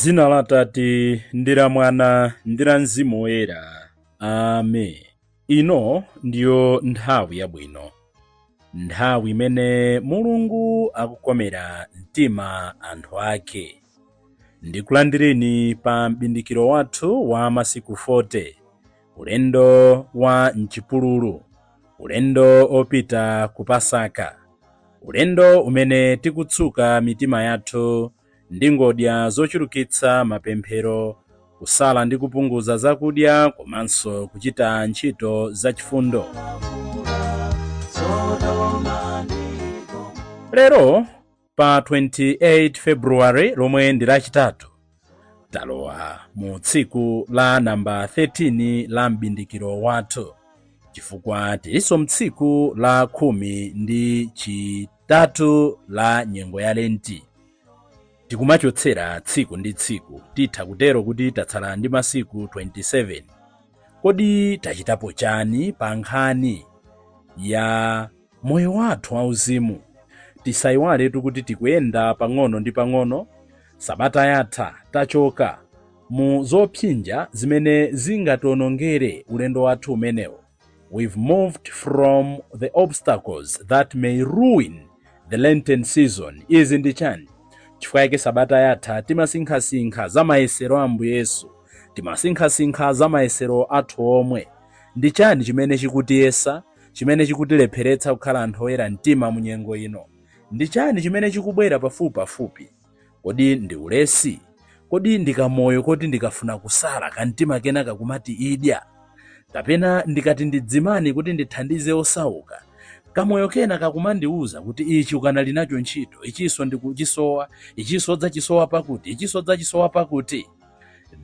M'dzina la Atate, ndi la Mwana, ndi la Mzimu Woyera. Amen. Ino ndiyo nthawi yabwino, nthawi imene Mulungu akukomera mtima anthu ake. Ndikulandireni pa m'bindikiro wathu wa masiku 40, ulendo wa m'chipululu, ulendo opita ku Pasaka, ulendo umene tikutsuka mitima yathu ndi ngodya zochulukitsa mapemphero, kusala ndi kupunguza zakudya komanso kuchita ntchito zachifundo. Lero pa 28 February lomwe ndi Lachitatu, talowa mu tsiku la namba 13 la m'bindikiro wathu, chifukwa tilinso mtsiku la khumi ndi chitatu la nyengo ya Lenti. Tikumachotsera tsiku ndi tsiku, titha kutero kuti tatsala ndi masiku 27. Kodi tachitapo chani pa nkhani ya moyo wathu wauzimu? Tisayiwaletu kuti tikuyenda pang'ono ndi pang'ono. Sabata yatha tachoka mu zopsinja zimene zingationongere ulendo wathu umenewo. We've moved from the obstacles that may ruin the Lenten season. Izi ndi chani? Chifukwa chake sabata yatha timasinkhasinkha za mayesero a Ambuye Yesu, timasinkhasinkha za mayesero athu omwe. Ndi chani chimene chikutiyesa, chimene chikutilepheretsa kukhala anthu oyera mtima mu nyengo ino? Ndi chani chimene chikubwera pafupipafupi? Kodi ndi ulesi? Kodi ndi kamoyo koti ndikafuna kusala kamtima kena kakumati idya? Kapena ndikati ndidzimane kuti ndithandize osauka, kamoyo kena kakumandiuza kuti ichi ukanali nacho ntchito, ichinso ndikuchisowa, ichinso udzachisowa pakuti, ichinso udzachisowa pakuti.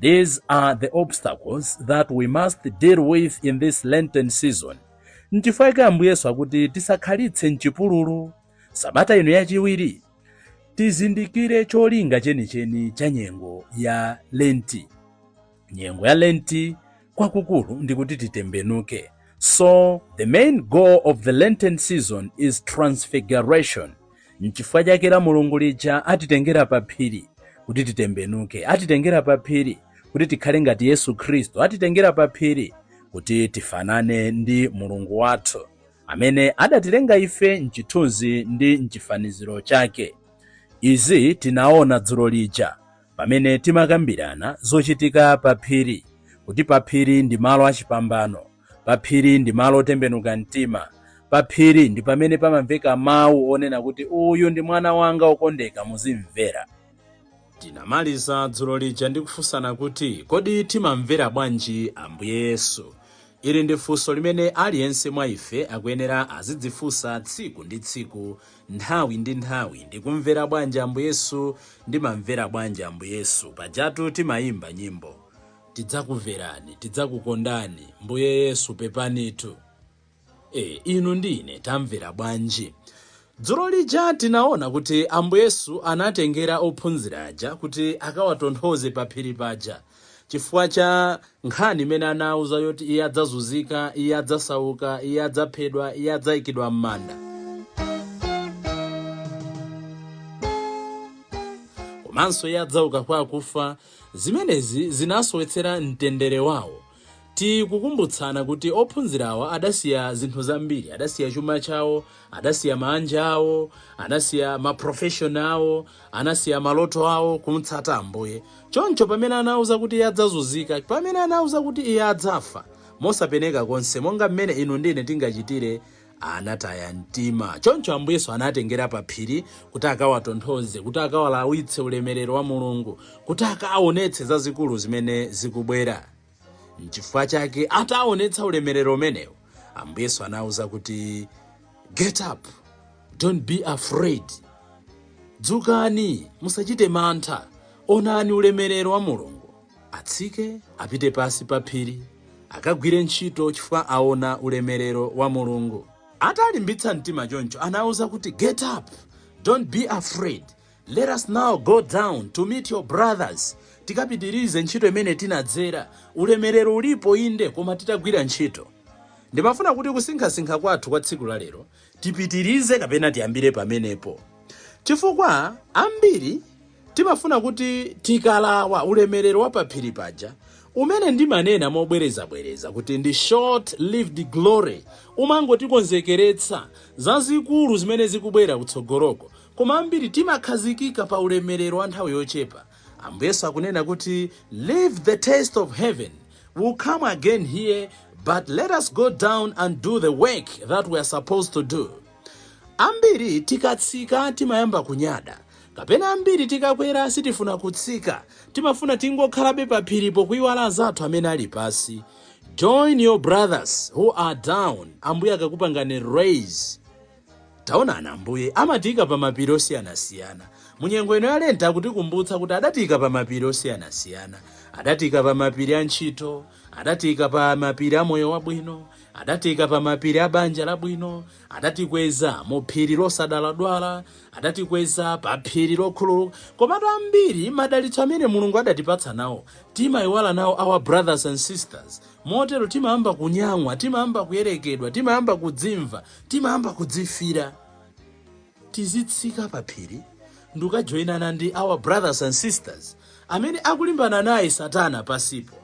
These are the obstacles that we must deal with in this Lenten season. Nchifukwa chake Ambuye Yesu akuti tisakhalitse m'chipululu. Sabata ino yachiwiri tizindikire cholinga chenicheni cha nyengo ya Lenti. Nyengo ya Lenti kwakukulu ndikuti titembenuke. So the main goal of the Lenten season is transfiguration. Nchifukwa chake la Mulungu lija atitengera pa phiri kuti titembenuke, atitengera pa phiri kuti tikhale ngati Yesu Khristu, atitengera pa phiri kuti tifanane ndi Mulungu wathu amene adatilenga ife mchithunzi ndi mchifaniziro chake. Izi tinaona dzulo lija pamene timakambirana zochitika pa phiri, kuti pa phiri ndi malo achipambano, pa phiri ndi malo otembenuka mtima, pa phiri ndi pamene pamamveka mawu onena kuti uyu ndi mwana wanga wokondeka, muzimvera. Tinamaliza dzulo lija ndi kufunsana kuti kodi timamvera bwanji Ambuye Yesu? Ili ndi funso limene aliyense mwa ife akuyenera azidzifunsa tsiku ndi tsiku, nthawi ndi nthawi. Ndikumvera bwanji Ambuye Yesu? Ndimamvera bwanji Ambuye Yesu? Pajatu timayimba nyimbo, tidzakumverani, tidzakukondani, Mbuye Yesu pepanitu. E, inu ndi ine tamvera bwanji? Dzulo lija tinaona kuti Ambuye Yesu anatengera ophunzira aja kuti akawatonthoze pa phiri paja chifukwa cha nkhani imene anauza yoti iye adzazunzika, iye adzasauka, iye adzaphedwa, iye adzayikidwa m'manda. Komanso iye adzauka kwa akufa. Zimenezi zinasowetsera mtendere wawo. Tikukumbutsana kuti ophunzirawa adasiya zinthu zambiri, adasiya chuma chawo, adasiya maanja awo, anasiya ma profession awo, anasiya maloto awo kumtsata Ambuye. Choncho pamene anauza kuti iye adzazunzika, pamene anauza kuti iye adzafa, mosapeneka konse monga mmene inu ndi ine tingachitire, anataya mtima. Choncho Ambuye Yesu anatengera pa phiri kuti akawatonthoze, kuti akawalawitse ulemerero wa Mulungu, kuti akaonetse zazikulu zimene zikubwera. Nchifukwa chake ataonetsa ulemerero umenewo, Ambuye Yesu anauza kuti get up, don't be afraid, dzukani, musachite mantha, onani ulemerero wa Mulungu. Atsike apite pasi pa phiri akagwire ntchito chifukwa aona ulemerero wa Mulungu. Atalimbitsa mtima choncho anauza kuti get up, don't be afraid, let us now go down to meet your brothers. Tikapitirize ntchito imene tinadzera. Ulemerero ulipo inde, koma titagwira ntchito. Ndimafuna kuti kusinkhasinkha kwathu kwa tsiku la lero tipitirize kapena tiyambire pamenepo, chifukwa ambiri Timafuna kuti tikalawa ulemerero wa paphiri paja, umene ndimanena mobwerezabwereza kuti ndi short lived glory, umangotikonzekeretsa zazikulu zimene zikubwera kutsogoloko. Koma ambiri timakhazikika pa ulemerero wa nthawi yochepa. Ambuye Yesu akunena kuti leave the taste of heaven, will come again here, but let us go down and do the work that we are supposed to do. Ambiri tikatsika timayamba kunyada, kapena ambiri tikakwera sitifuna kutsika, timafuna tingokhalabe pa phiripo, kuiwala anzathu amene ali pasi. Join your brothers who are down. Ambuye akakupangani raise, taonani, Ambuye amatiyika pa mapiri osiyanasiyana. Munyengo ino ya Lent akutikumbutsa kuti adatiyika pa mapiri osiyanasiyana. Adatiyika pa mapiri a ntchito, adatiyika pa mapiri a moyo wabwino, adatiyika pa mapiri a banja labwino, adatikweza mu phiri losadwaladwala, adatikweza pa phiri lokhululuka. Komatu ambiri madalitso amene Mulungu adatipatsa nawo, timayiwala nawo our brothers and sisters. Motero timayamba kunyamwa, timayamba kuyerekedwa, timayamba kudzimva, timayamba kudzifira. Tizitsika pa phiri ndikukajoyinana ndi our brothers and sisters amene akulimbana naye Satana pasipo.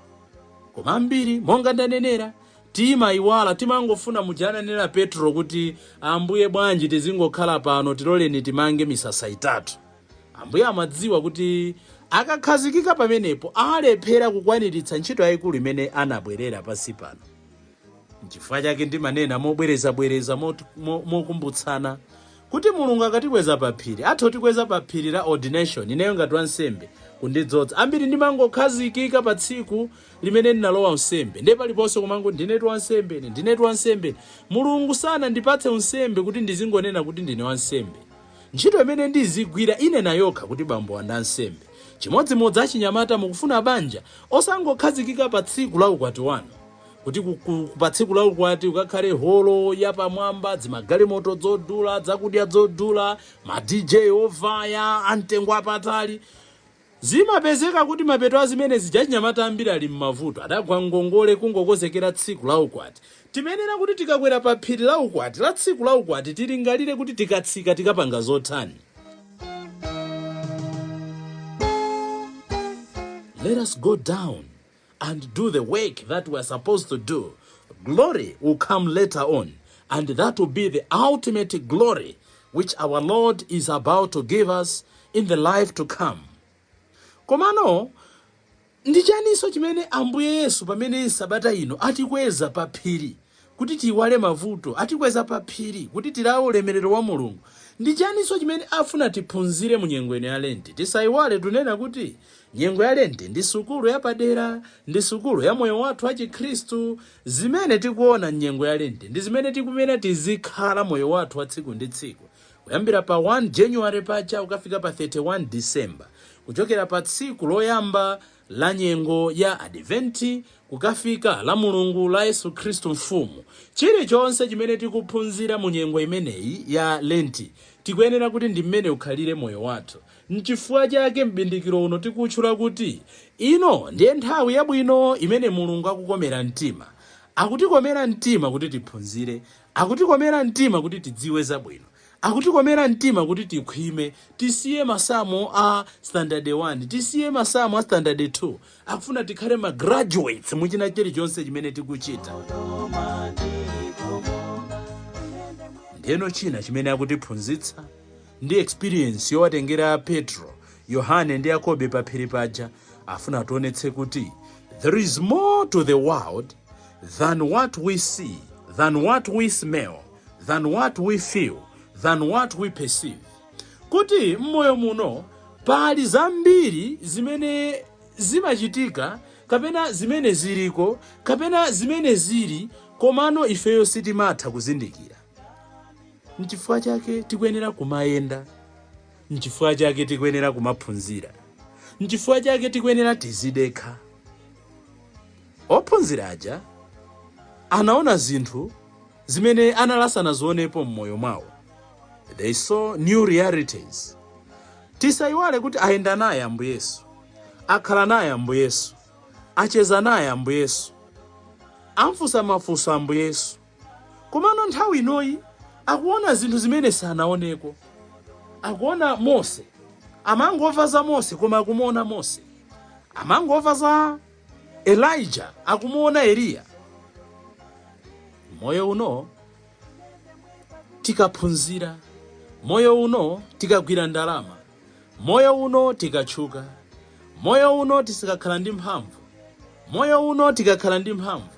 Koma ambiri, monga ndanenera, timayiwala, timangofuna muja ananena Petro kuti, "Ambuye, bwanji tizingokhala pano? Tiloleni timange misasa itatu." Ambuye amadziwa kuti akakhazikika pamenepo alephera kukwaniritsa ntchito yayikulu imene anabwerera pasi pano. Nchifukwa chake ndimanena mobwerezabwereza, mokumbutsana kuti Mulungu akatikweza pa phiri, atha kutikweza pa phiri la ordination, ineyo ngati wansembe kundidzodza. Ambiri ndimangokhazikika pa tsiku limene ndinalowa unsembe, ndiye paliponse kumango, "Ndinetu wansembe ine, ndinetu wansembe." Mulungu sanandipatse unsembe kuti ndizingonena kuti ndine wansembe. Ntchito imene ndizigwira ine nayokha kuti bambo wanda ansembe. Chimodzimodzi achinyamata, mukufuna banja, osangokhazikika pa tsiku la ukwati wanu, kuti pa tsiku la ukwati ukakhale holo yapamwamba, dzimagalimoto zodula, zakudya zodula, ma DJ ovaya amtengo apatali. Zimapezeka kuti mapeto a zimene zija, achinyamata ambiri ali m'mavuto, adagwa ngongole kungokonzekera tsiku la ukwati. Timenera kuti tikakwera pa phiri la ukwati, la tsiku la ukwati, tilingalire kuti tikatsika tikapanga zotani. Let us go down and do the work that we are supposed to do. Glory will come later on, and that will be the ultimate glory which our Lord is about to give us in the life to come. Komano ndi chaninso chimene Ambuye Yesu, pamene sabata ino atikweza pa phiri kuti tiyiwale mavuto, atikweza pa phiri kuti tilawe ulemerero wa Mulungu, ndi chaninso chimene afuna tiphunzire mu nyengo ino ya Lenti? Tisayiwale tunena kuti nyengo ya Lenti ndi sukulu yapadera, ndi sukulu ya moyo wathu wa Chikhristu. Zimene tikuona mnyengo ya Lenti ndi zimene tikumene tizikhala moyo wathu wa tsiku ndi tsiku, kuyambira pa 1 January paja ukafika pa 31 December, kuchokera pa tsiku loyamba la nyengo ya Adventi kukafika la Mulungu la Yesu Khristu Mfumu. Chilichonse chimene tikuphunzira mu nyengo imeneyi ya Lenti, tikuyenera kuti ndi mmene ukhalire moyo wathu. Nchifukwa chake mbindikiro uno tikutchula kuti ino ndiye nthawi yabwino imene Mulungu akukomera mtima. Akutikomera mtima kuti tiphunzire, akutikomera mtima kuti tidziwe zabwino, akutikomera mtima kuti tikhwime, tisiye masamu a standard 1, tisiye masamu a standard 2. Akufuna tikhale ma graduates muchina chilichonse chimene tikuchita. Ndiyeno china chimene akutiphunzitsa ndi experience yowatengera Petro, Yohane ndi Yakobe pa phiri paja, afuna ationetse kuti there is more to the world than what we see, than what we smell, than what we feel, than what we perceive, kuti m'moyo muno pali zambiri zimene zimachitika, kapena zimene ziliko, kapena zimene zili, komano ifeyo sitimatha kuzindikira. Nchifukwa chake tikuyenera kumayenda, nchifukwa chake tikuyenera kumaphunzira, nchifukwa chake tikuyenera tizidekha. Ophunzira aja anaona zinthu zimene analasana zionepo m'moyo mwawo. They saw new realities. Tisayiwale kuti ayenda naye Ambuye Yesu, akhala naye Ambuye Yesu, acheza naye Ambuye Yesu, amfunsa mafunso Ambuye Yesu, komano nthawi inoyi akuona zinthu zimene sanaoneko. Akuona Mose. Amangomva za Mose koma akumuona Mose, amangomva za Elijah akumuona Eliya. Moyo uno tikaphunzira, moyo uno tikagwira ndalama, moyo uno tikatchuka, moyo uno tisikakhala ndi mphamvu, moyo uno tikakhala ndi mphamvu,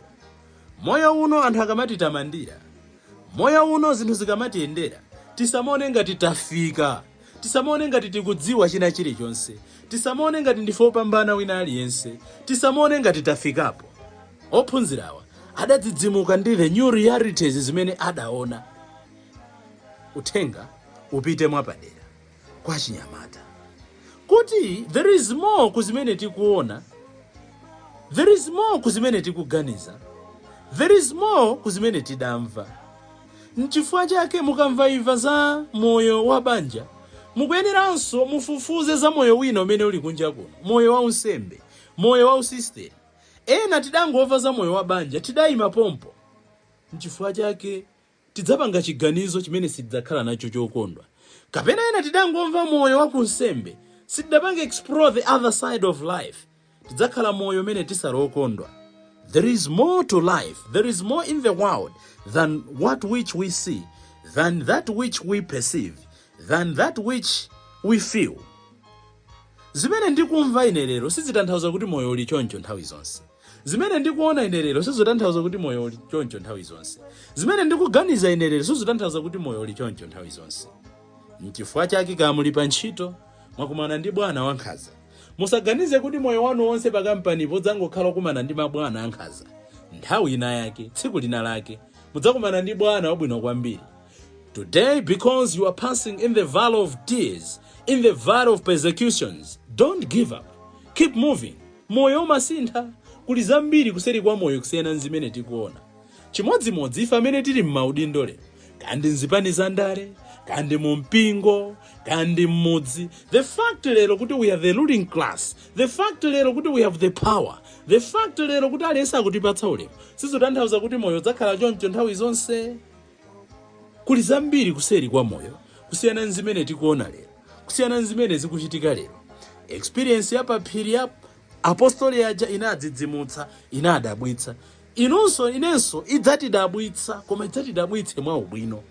moyo uno anthu akamatitamandira, moyo uno zinthu zikamatiyendera, tisamaone ngati tafika, tisamaone ngati tikudziwa china chilichonse, tisamaone ngati ndife opambana wina aliyense, tisamaone ngati tafikapo. Ophunzirawa adadzidzimuka ndi the new realities zimene adaona. Uthenga upite mwapadera kwa chinyamata kuti there is more kuzimene tikuona, there is more kuzimene tikuganiza, there is more kuzimene tidamva. Nchifukwa chake mukamva imva za moyo wa banja, mukuyeneranso mufufuze za moyo wina umene uli kunja kuno, moyo wa unsembe, moyo wa usisteri. Ena tidangomva za moyo wa banja, tidayima pompo. Nchifukwa chake tidzapanga chiganizo chimene sitidzakhala nacho chokondwa. Kapena ena tidangomva moyo wa kunsembe, sitidapange explore the other side of life, tidzakhala moyo umene tisali okondwa. There is more to life, there is more in the world than what which we see, than that which we perceive, than that which we feel. Zimene ndikumva ine lero sizitanthauza kuti moyo uli choncho nthawi zonse. Zimene ndikuona ine lero sizitanthauza kuti moyo uli choncho nthawi zonse. Zimene ndikuganiza ine lero sizitanthauza kuti moyo uli choncho nthawi zonse. Nchifukwa chake kaya muli pa ntchito, mwakumana ndi bwana wankhanza, musaganize kuti moyo wanu wonse pa kampanipo udzangokhala okumana ndi mabwana ankhanza. Nthawi ina yake, tsiku lina lake, mudzakumana ndi bwana wabwino kwambiri. Today, because you are passing in the valley of tears, in the valley of persecutions, don't give up, keep moving. Moyo umasintha, kuli zambiri kuseri kwa moyo kusiyana zimene tikuona. Chimodzimodzi ife amene tili m'maudindo lero, kandi mzipani za ndale, kandi mu mpingo, kandi mmudzi, the fact lero kuti we are the ruling class, the fact lero kuti we have the power, the fact lero kuti aliyense akutipatsa ulemu, sizotanthauza kuti moyo udzakhala choncho nthawi zonse. Kuli zambiri kuseri kwa moyo kusiyana nzimene tikuona lero, kusiyana nzimene zikuchitika lero. Experience ya paphiri ya apostoli aja inadzidzimutsa, inadabwitsa inunso, inenso idzatidabwitsa, koma idzatidabwitse mwa ubwino.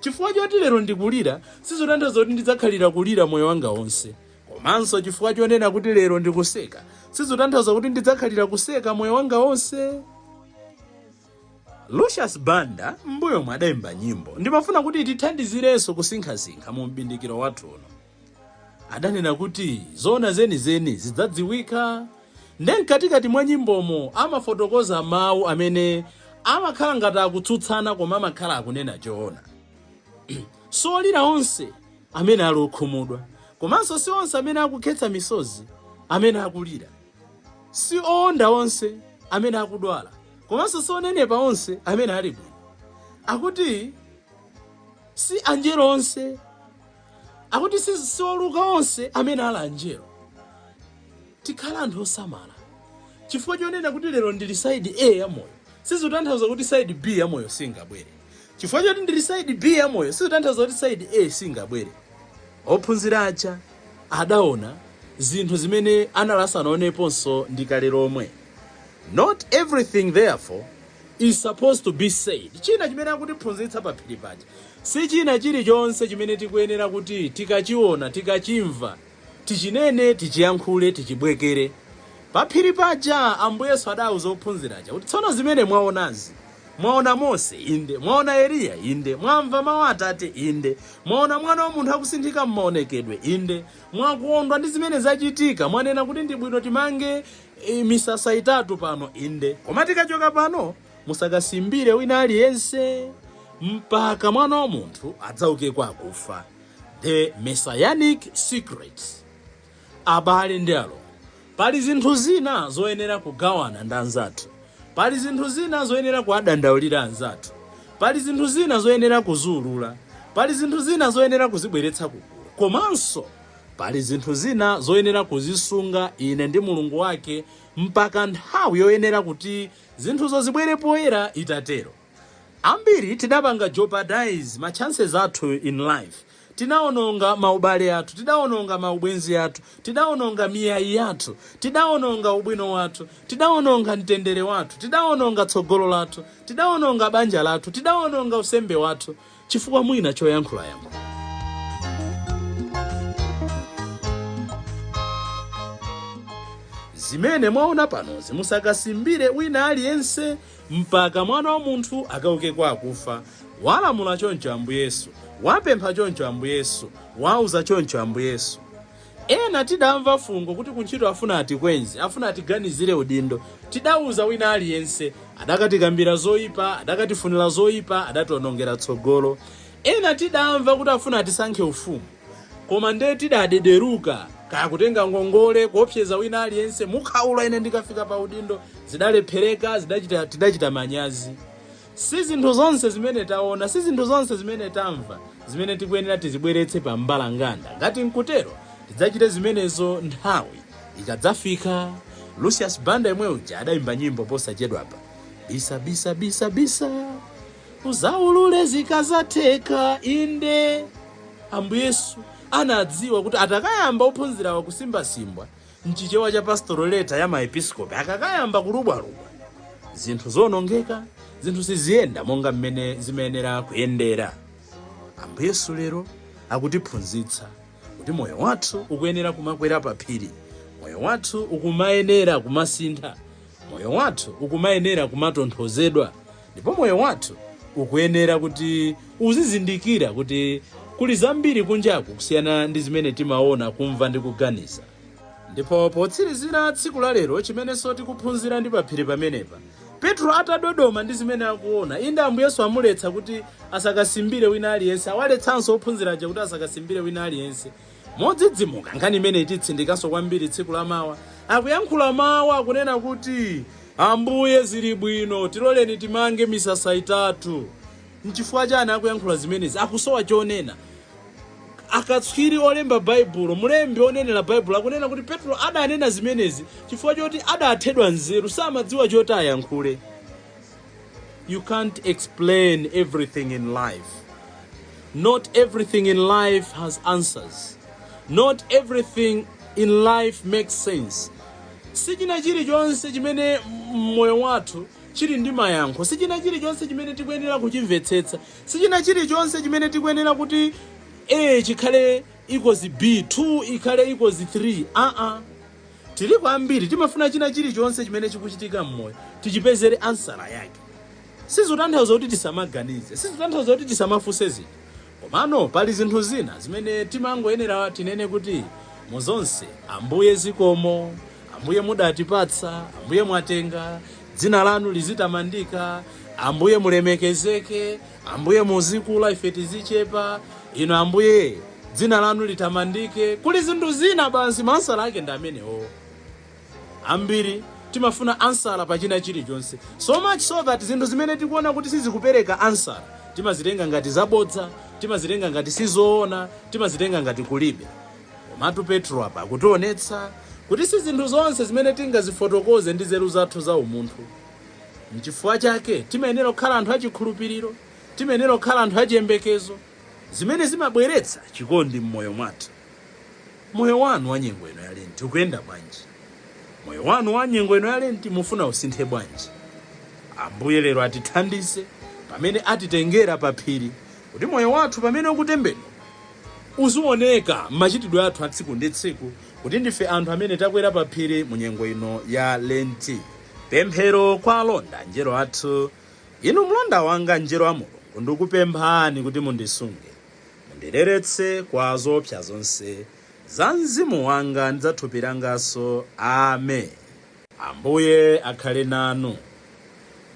Chifukwa choti lero ndikulira sizotanthauza kuti ndidzakhalira kulira moyo wanga wonse. Komanso chifukwa chonena kuti lero ndikuseka sizotanthauza kuti ndidzakhalira kuseka moyo wanga wonse. Lucius Banda mbuyo mwadayimba nyimbo, ndimafuna kuti tithandizirenso kusinkhasinkha mu mbindikiro wathu uno. Adanena kuti zoona zenizeni zidzadziwika. Nde mkatikati mwa nyimbomo amafotokoza mawu amene amakhala ngati akutsutsana koma amakhala akunena choona. Solira onse amene ali okhumudwa, komanso si onse amene akukhetsa misozi amene akulira, si owonda onse amene akudwala, komanso si onenepa onse amene ali bwino. Akuti si anjelo onse, akuti si oluka onse amene ali anjelo. Tikhala anthu osamala. Chifukwa chonena kuti lero ndili side A ya moyo sizotanthauza kuti side B ya moyo singabwere. Chifukwa choti ndili side B ya moyo sizotanthauza kuti side A singabwere. Ophunzira aja adaona zinthu zimene anali asanaoneponso ndi kale lomwe. Not everything therefore is supposed to be said. China chimene akutiphunzitsa pa phiri paja, si china chilichonse chimene tikuyenera kuti tikachiona, tikachimva, tichinene, tichiyankhule, tichibwekere. Pa phiri paja Ambuye Yesu adawuza ophunzira aja kuti tsono zimene mwaonazi, mwaona Mose, inde, mwaona Eliya, inde, mwamva mawu Atate, inde, mwaona Mwana wa Munthu akusinthika m'maonekedwe, inde, mwakondwa ndi zimene zachitika, mwanena kuti ndi bwino timange misasa itatu pano, inde, koma tikachoka pano musakasimbire wina aliyense mpaka Mwana wa Munthu adzauke kwa akufa. The Messianic Secret. Abale ndi alongo, pali zinthu zina zoyenera kugawana ndi anzathu, pali zinthu zina zoyenera kuwadandaulira anzathu, pali zinthu zina zoyenera kuziulula, pali zinthu zina zoyenera kuzibweretsa kugulu, komanso pali zinthu zina zoyenera kuzisunga ine ndi Mulungu wake mpaka nthawi yoyenera kuti zinthuzo zibwere poyera itatero. Ambiri tidapanga jeopardize ma chances athu in life. Tinawononga maubale athu, tidawononga maubwenzi athu, tidawononga miyayi yathu, tidawononga ubwino wathu, tidawononga mtendere wathu, tidawononga tsogolo lathu, tidawononga banja lathu, tidawononga usembe wathu, chifukwa mwina choyankhulayankhula. Zimene mwaona panozi musakasimbire wina aliyense mpaka Mwana wa Munthu akauke kwa akufa. Walamula choncho Ambuye Yesu, wapempha choncho Ambuye Yesu, wauza choncho Ambuye Yesu. Ena tidamva fungo kuti kuntchito afuna atikwenze, afuna atiganizire udindo. Tidauza wina aliyense, adakatikambira zoyipa, adakatifunira zoyipa, adationongera tsogolo. Ena tidamva kuti afuna atisankhe ufumu, koma nde tidadederuka, kaya kutenga ngongole, kuopseza wina aliyense, mukhaula ine ndikafika pa udindo. Zidalephereka, tidachita manyazi. Si zinthu zonse zimene taona, si zinthu zonse zimene tamva zimene tikuyenera tizibweretse pa mbalanganda. Ngati nkutero, tidzachite zimenezo nthawi ikadzafika. Lucius Banda imwe uja adayimba nyimbo posachedwapa, bisa bisa bisa bisa uzaulule zikazatheka. Inde, Ambuye Yesu anadziwa kuti atakayamba ophunzirawa kusimbasimbwa mchichewa cha pastoral letter ya maepiskopi, akakayamba kulubwalubwa, zinthu zonongeka, zinthu siziyenda monga mmene zimayenera kuyendera. Ambuye Yesu lero akutiphunzitsa kuti moyo wathu ukuyenera kumakwera pa phiri, moyo wathu ukumayenera kumasintha, moyo wathu ukumayenera kumatonthozedwa, ndipo moyo wathu ukuyenera kuti uzizindikira kuti kuli zambiri kunjaku kusiyana ndi zimene timaona, kumva ndi kuganiza. Ndipo potsirizira tsiku la lero, chimenenso tikuphunzira ndi paphiri pamenepa, Petro atadodoma ndi zimene akuona, inde Ambuye Yesu amuletsa kuti asakasimbire wina aliyense, awaletsanso ophunzira aja kuti asakasimbire wina aliyense. Modzidzimuka, nkhani imene ititsindikanso kwambiri tsiku la mawa, akuyankhula mawu akunena kuti, Ambuye zili bwino, tiloleni timange misasa itatu. Nchifukwa chani akuyankhula zimenezi? Akusowa chonena. Akatswiri olemba Baibulo, mulembi onenera Baibulo akunena kuti Petro adanena zimenezi chifukwa choti adathedwa nzeru, samadziwa choti ayankhule. You can't explain everything in life. Not everything in life has answers. Not everything in life makes sense. Si china chilichonse chimene mmoyo wathu chili ndi mayankho, si china chilichonse chimene tikuyenera kuchimvetsetsa, si china chilichonse chimene tikuyenera kuti A chikhale equals B, 2 ikhale equals 3. Tili kwambiri timafuna china chilichonse chimene chikuchitika mmoyo tichipezere answer yake. Sizotanthauza kuti tisamaganize, sizotanthauza kuti tisamafunse zinthu, komano pali zinthu zina zimene timangoyenera tinene kuti muzonse Ambuye zikomo, Ambuye mudatipatsa, Ambuye mwatenga, dzina lanu lizitamandika, Ambuye mulemekezeke, Ambuye muzikula ife tizichepa, inu Ambuye dzina lanu litamandike. Kuli zinthu zina basi maansala ake ndi amenewo. Ambiri timafuna ansala pa china chilichonse, so much so that zinthu zimene tikuona kuti sizikupereka ansala timazitenga ngati zabodza, timazitenga ngati sizoona, timazitenga ngati kulibe. Komatu Petro apa akutionetsa kuti si zinthu zonse zimene tingazifotokoze ndi nzeru zathu za umunthu. Nchifukwa chake timayenera kukhala anthu achikhulupiriro, timayenera kukhala anthu achiyembekezo, zimene zimabweretsa chikondi m'moyo mwathu. Moyo wanu wa nyengo ino ya Lenti ukuyenda bwanji? Moyo wanu wa nyengo ino ya Lenti mufuna usinthe bwanji? Ambuye lero atithandize pamene atitengera pa phiri, kuti moyo wathu pamene ukutembenuka uzioneka m'machitidwe athu a tsiku ndi tsiku kuti ndife anthu amene takwera pa phiri mu nyengo ino ya Lenti. Pemphero kwa alonda anjelo athu. Inu mlonda wanga mngelo wa Mulungu, ndikupemphani kuti mundisunge, mundileretse kwa zoopsa zonse za mzimu wanga ndi za thupi langanso. Amen. Ambuye akhale nanu.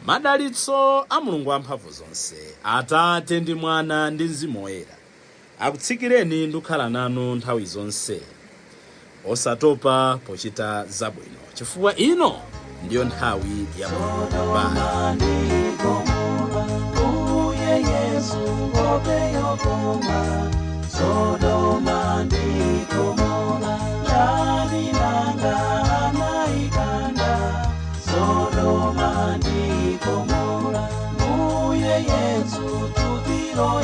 Madalitso a Mulungu wamphamvu zonse, Atate ndi Mwana ndi Mzimu Woyera, akutsikireni ndi kukhala nanu nthawi zonse. Osatopa pochita zabwino, chifukwa ino ndiyo nthawi ya Mulungu. Sodoma ndi Gomora, Mbuye Yesu ngope yokoma. Sodoma ndi Gomora, ndani nanga anaikanda. Sodoma ndi Gomora, Mbuye Yesu tupilo.